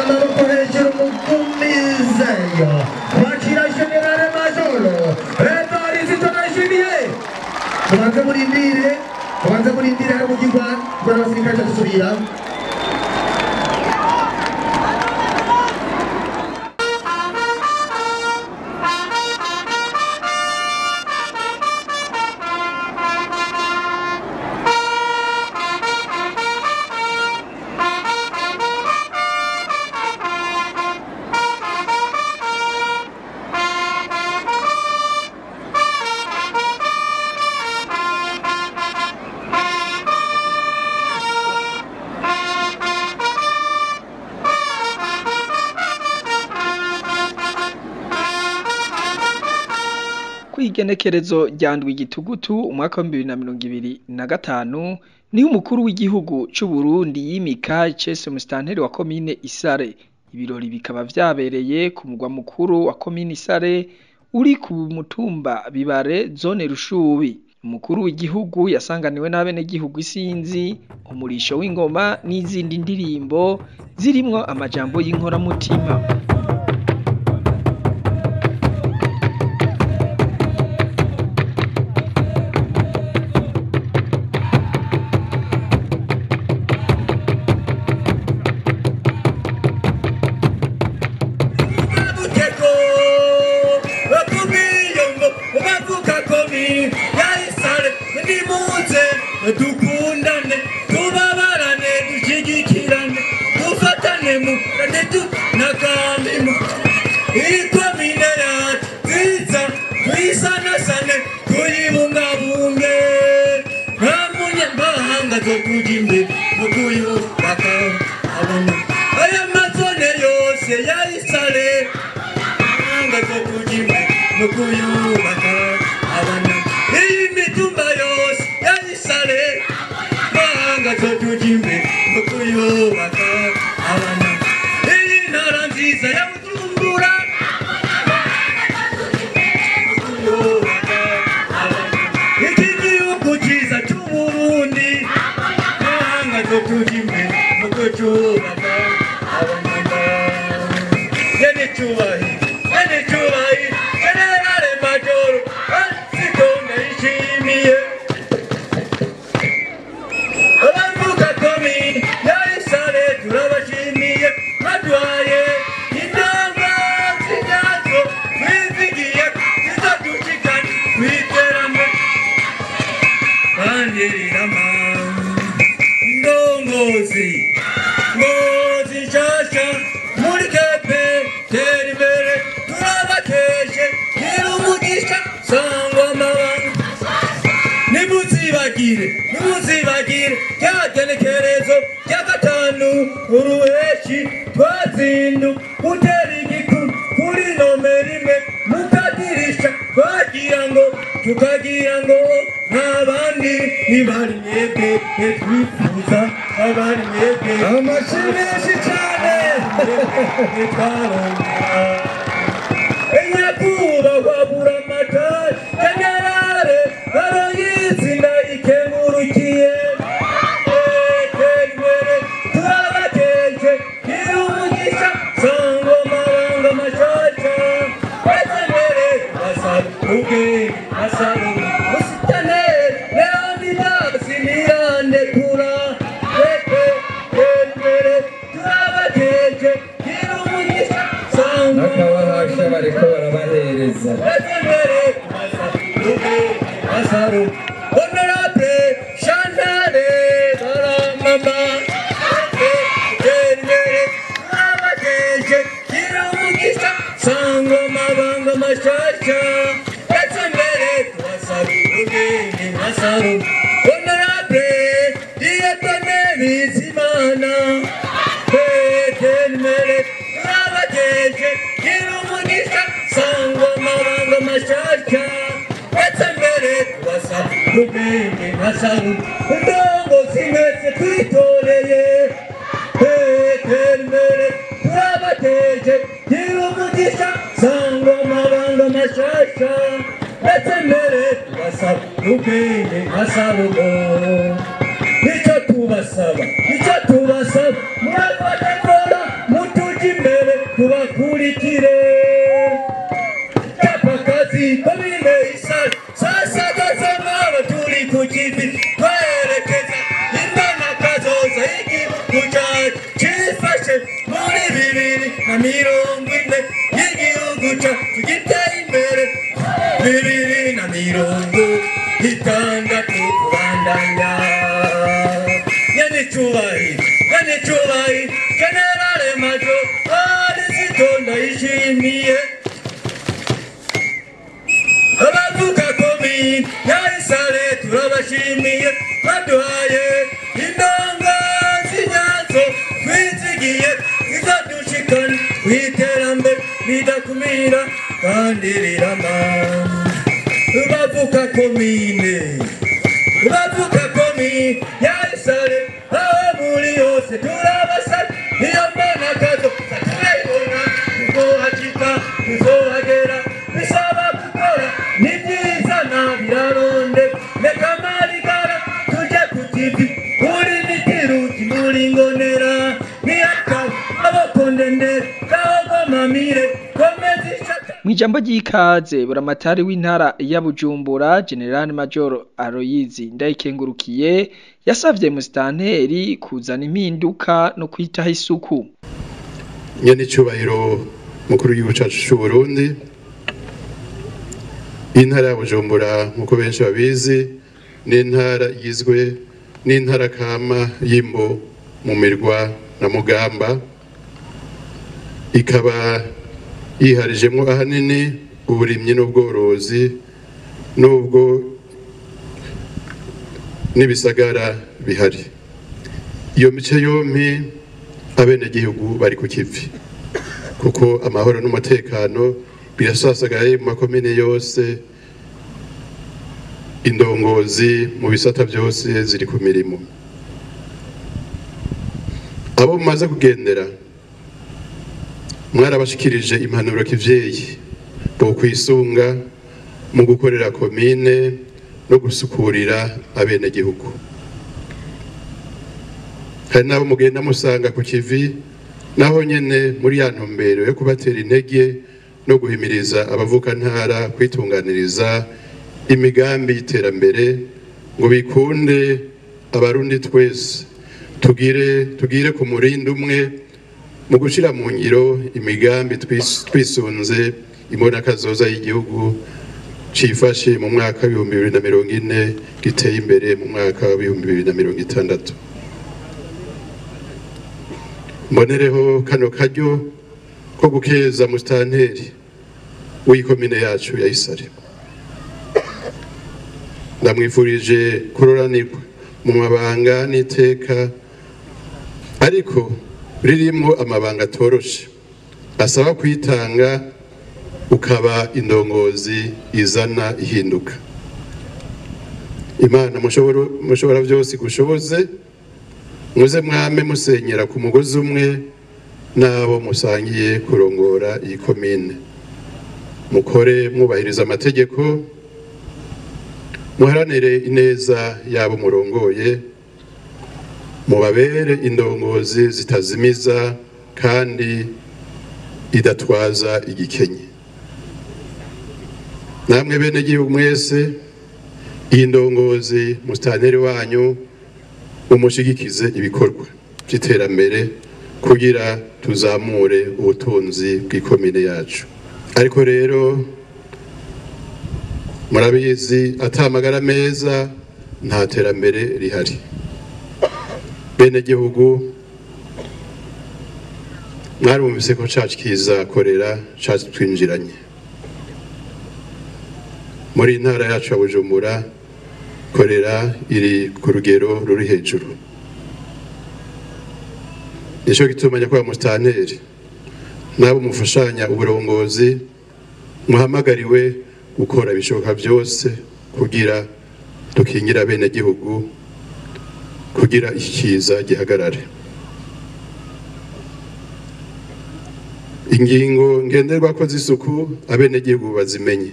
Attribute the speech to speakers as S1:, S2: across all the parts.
S1: Amaboko hejuru mugumizeyo kwakira Generale Majoro Evariste Ndayishimiye. Mubanze murindire, mubanze murindire hari umugirwa rw'abasirikare dusubira.
S2: Igenekerezo rya ndwi gitugutu umwaka wa 2025 niho umukuru w'igihugu c'u Burundi yimika Cese Mustanteri wa komine Isare. Ibirori bikaba vyabereye ku mugwa mukuru wa komine Isare uri ku mutumba Bibare zone Rushubi. Umukuru w'igihugu yasanganiwe n'abenegihugu isinzi, umurisho w'ingoma n'izindi ndirimbo zirimwo amajambo y'inkoramutima.
S3: Dukundane, tubabarane, dushigikirane, dufatane mu nakambi ikomine yacu nziza twisanasane tuyibungabunge, nta munyamahanga zo kuja imbere mu kuyubaka. Aya mazone yose ya Isare mahanga zo kuja imbere mu kuyubaka. Iyi mitumba yose ya Isare mahanga zo kuja imbere mu kuyubaka. Iyi ntara nziza ya Bujumbura iki gihugu ciza c'Uburundi mahanga zo kuja imbere mu kucubaka. Yene cubahiro, yene cubahiro, Generale Majoro Ansiko Ndayishimiye. Abavuka komine ya Isare turabashimiye, baduhaye inama zinyazo twizigiye zizodushikana kw'iterambere kandi rirama. Ndongozi ngozi nshasha muri kepe tera imbere turabakeshe, gira umugisha sangwa amabanga. Nimuzibagire, nimuzibagire rya genekerezo rya gatanu uruheshi twazindu gutera igikuru kuri nomero imwe mukadirisha, twagira ngo tukagira ngo n'abandi ntibari mwebwe twifuza abari mwebwe.
S1: Amashyi menshi cyane.
S3: Twarongera nyakubahwa Buramatari Generale Aloyizi Ndayikengurukiye, tera turabakeje, gira umugisha sangwa amabanga mashasha ndetse mbere basaba ubwenge basaba musitaneri Leonidas Ntirandekura. Tera turabakeje, gira umugisha sangwa
S4: n'akabahasha bariko barabahereza.
S3: Honorable Chantal Baramama, sangwa amabanga mashasha ndetse mbere tubasaba ubwenge basaba. Honorable Dieudonné Bizimana, tera turabakeje, gira umugisha sangwa amabanga mashasha ndetse mbere tubasaba ubwenge basaba. Indongozi mwese twitoreye, tera imbere turabakeje, gira umugisha sangwa amabanga mashasha ndetse mbere tubasaba ubwenge basaba. Nicyo tubasaba, nicyo tubasaba, murafate kora mutu Mubakurikire chapa kazi komine Isare. Sasa tazama turi ku kivi twerekeza imbona kazoza igihugu cyacu cifashe muri 2040 igihugu cyacu giteye imbere 2060 kubandanya. Nyenicubahiro nyenicubahiro Generale Major Arisito Ndayishimiye, abavuka komine ya Isare turabashimiye, baduhaye indongozi nyazo twizigiye zizodushikana kw'iterambere ridakumira kandi rirama. Bavuka komine, bavuka komine ya Isare, aho muri hose turabasaba, iyo mbona kazoza turayibona, tuzohashika tuzohagera, bisaba gukora ni byiza na biraronde, reka marigara tuje ku kivi, uri mitiruki muri ngonera, niyakawe amaboko ndende gahogomamire komeza ishaka.
S2: Mw'ijambo ry'ikaze buramatari w'intara ya Bujumbura General Major Aloyizi Ndayikengurukiye yasavye musitanteri kuzana impinduka no kwitaho isuku.
S5: Nyenicubahiro mukuru w'igihugu cacu c'u Burundi, intara ya Bujumbura nkuko benshi babizi ni intara igizwe n'intara kama y'Imbo mu Mirwa na Mugamba, ikaba yiharijemwo ahanini uburimyi n'ubworozi n'ubwo n'ibisagara bihari. Iyo mice yompi abenegihugu bari ku kivi kuko amahoro n'umutekano birasasagaye mu makomine yose, indongozi mu bisata byose ziri ku mirimo. Abo mumaze kugendera mwarabashikirije impanuro kivyeyi bo kwisunga mu gukorera komine no gusukurira abenegihugu. Hari n'abo mugenda musanga ku kivi naho nyene muri ya ntumbero yo kubatera intege no guhimiriza abavukantara kwitunganiriza imigambi y'iterambere ngo bikunde abarundi twese tugire ku murindi umwe mu gushira mu ngiro imigambi twisunze imbonakazoza y'igihugu cifashe mu mwaka w'ibihumbi 2040 giteye imbere mu mwaka w'ibihumbi 2060. Mbonereho kano karyo ko gukeza musitanteri w'ikomine yacu ya Isare. Ndamwifurije kuroranirwa mu mabanga n'iteka, ariko ririmo amabanga atoroshe asaba kwitanga ukaba indongozi izana ihinduka. Imana mushobora byose gushoboze, muze mwame musenyera ku mugozi umwe n'abo musangiye kurongora iyi komine. Mukore mwubahiriza amategeko, muharanire ineza yabo murongoye, mubabere indongozi zitazimiza kandi idatwaza igikenye. Namwe bene gihugu mwese, iyi ndongozi musitanteri wanyu umushigikize ibikorwa by'iterambere kugira tuzamure ubutunzi bw'ikomine yacu. Ariko rero murabizi atamagara meza nta terambere rihari. Bene gihugu mwarumvise ko cacu kizakorera cacu twinjiranye muri intara yacu ya Bujumbura. Korera iri ku rugero ruri hejuru. Nico gituma nyakubahwa musitanteri nabo mufashanya uburongozi muhamagariwe gukora ibishoboka byose kugira dukingira bene gihugu kugira ikiza gihagarare. Ingingo ngenderwako z'isuku abenegihugu bazimenye,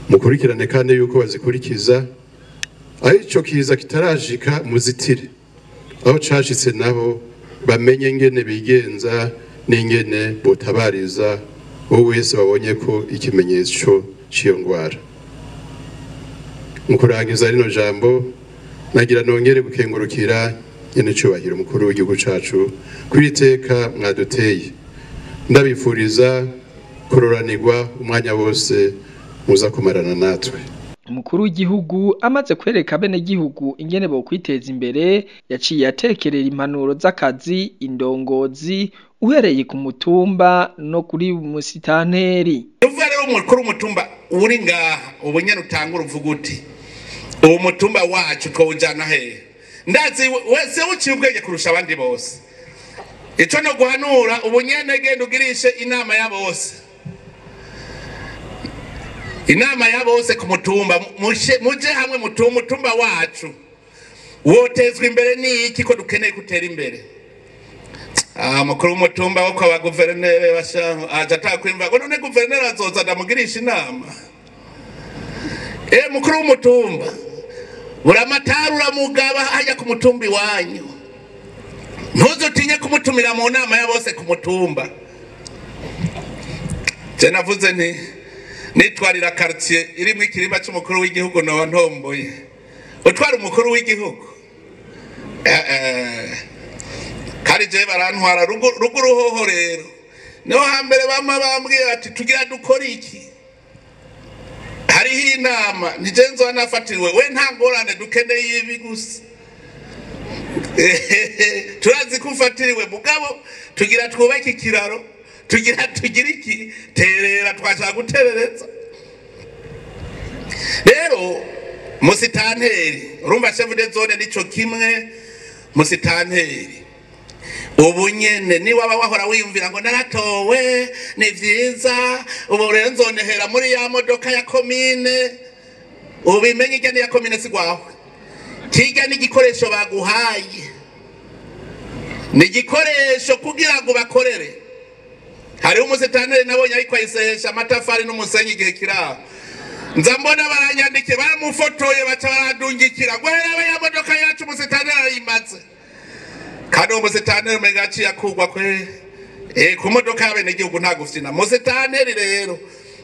S5: mukurikirane kandi yuko bazikurikiza, aho ico kiza kitarashika muzitire, aho cashitse naho bamenye ngene bigenza n'ingene botabariza uwo wese babonye ko ikimenyetso c'iyo ngwara. Mu kurangiza rino jambo, nagira nongere gukengurukira nyenecubahiro umukuru w'igihugu cacu kuri iteka mwaduteye. Ndabifuriza kuroranirwa umwanya wose muza kumarana natwe.
S2: Umukuru w'igihugu amaze kwereka abenegihugu ingene bokwiteza imbere, yaciye atekerera impanuro z'akazi indongozi uhereye ku mutumba no kuri musitanteri.
S6: Uvuga rero umukuru w'umutumba uri ngaha ubu nyene utangura uvuga uti uwo mutumba wacu twawujana hehe? Ndazi wese uciye ubwenge kurusha abandi bose. Ico no guhanura ubu nyene genda ugirishe inama ya bose. Inama ya bose ku mutumba, muje hamwe mutumba wacu wotezwa imbere ni iki ko dukeneye gutera imbere. Mukuru w'umutumba wo kwa guverineri basha aje atakwimva ngo none guverineri azoza ndamugirisha inama. Mukuru w'umutumba buramatari uramugaba hajya ku mutumba iwanyu, ntuzutinye kumutumira mu nama ya bose ku mutumba. Je navuze nti nitwarira quartier irimwo ikirimba c'umukuru w'igihugu noba ntomboye. Utwara umukuru w'igihugu kandi je barantwara ruguru hoho rero niho hambere bama bambwiye ati tugira dukora iki, hariho inama nije nzoba nafatiriwe, we nta ngorane dukeneye ibi gusa. Turazi ko ufatiriwe mugabo tugira twubake ikiraro, tugira tugira iki terera twashaka guterereza. Rero musitanteri urumva chef de zone nico kimwe musitanteri ubu nyene ni waba wahora wiyumvira ngo naratowe ni vyiza, ubu rero nzonehera muri ya modoka ya komine. Ubimenye irya ni ya komine si gwawe, kirya ni igikoresho baguhaye, ni igikoresho kugira ngo bakorere. Hariho umusitanteri nabonye ariko ayisehesha amatafari n'umusenyi igihe kiraho, nza mbona baranyandikiye baramufotoye baca baradungikira ngo hera ya modoka yacu umusitanteri arayimaze. Kandi uwo musitanteri umenga yaciye akugwa kwe ku modoka y'abenegihugu nta gufyina. Musitanteri rero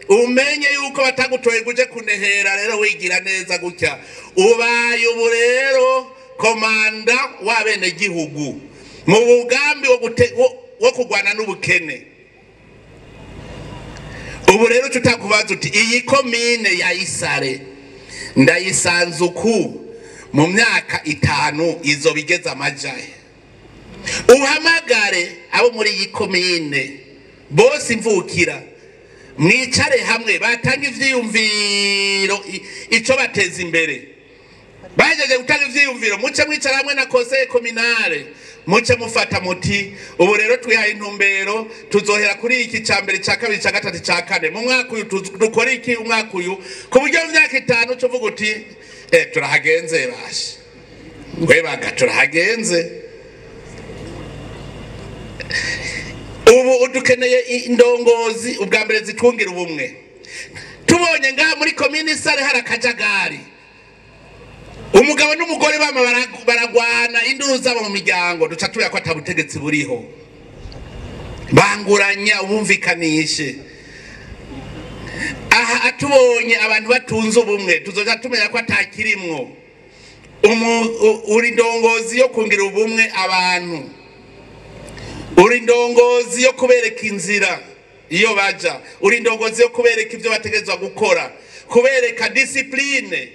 S6: umenye yuko batagutoye ngo uje kunehera rero wigira neza gutya, ubaye ubu rero komanda w'abenegihugu mu bugambi wo kurwana n'ubukene. Ubu rero tutakubaza uti iyi komine ya Isare ndayisanze uku mu myaka 5 izo bigeze amajaye. Uhamagare abo muri iyi komine bose imvukira, mwicare hamwe batanga ivyiyumviro ico bateza imbere. Bajeje gutanga ivyiyumviro muce mwicara hamwe na conseil communale, muce mufata muti ubu rero twihaye intumbero tuzohera kuri iki ca mbere ca kabiri ca gatatu ca kane mu mwaka uyu dukora iki umwaka uyu, ku buryo mu myaka 5 tuvuga uti turahagenze bashe webaga turahagenze. Ubu udukeneye indongozi ubwa mbere zitungira ubumwe. Tubonye ngaha muri komine Isare hari akajagari, umugabo n'umugore bama baragwana induru zabo mu miryango, duca tuya ko atabutegetsi buriho. Banguranya ubumvikanishe. Aha atubonye abantu batunze ubumwe tuzoja tumenya ko atakirimwo. Uri ndongozi yo kungira ubumwe abantu, uri ndongozi yo kubereka inzira iyo baja, uri ndongozi yo kubereka ivyo bategezwa gukora, kubereka discipline.